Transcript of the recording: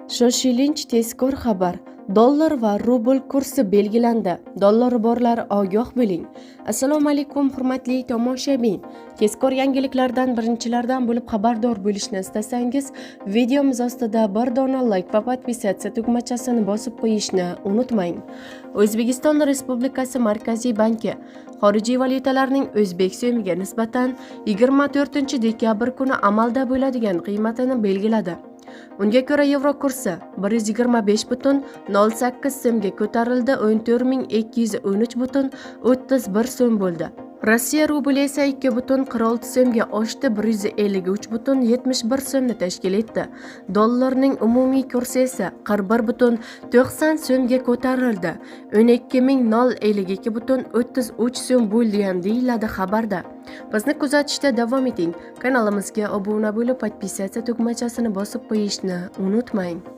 Shoshilinch tezkor xabar: dollar va rubl kursi belgilandi. Dollari borlar, ogoh bo'ling. Assalomu alaykum, hurmatli tomoshabin. Tezkor yangiliklardan birinchilardan bo'lib xabardor bo'lishni istasangiz, videomiz ostida bir dona layk va подписаться tugmachasini bosib qo'yishni unutmang. O'zbekiston Respublikasi Markaziy banki xorijiy valyutalarning o'zbek so'miga nisbatan 24 dekabr kuni amalda bo'ladigan qiymatini belgiladi. Unga ko'ra, yevro kursi 125,08 so'mga ko'tarildi, 14 213,31 so'm bo'ldi. Rossiya rubli esa 2,46 so'mga oshdi, 153,71 so'mni tashkil etdi. Dollarning umumiy kursi esa 41,90 so'mga ko'tarildi, 12 052,33 so'm bo'ldi, deyiladi xabarda. Bizni kuzatishda davom eting. Kanalimizga obuna bo'lib, подписаться tugmachasini bosib qo'yishni unutmang.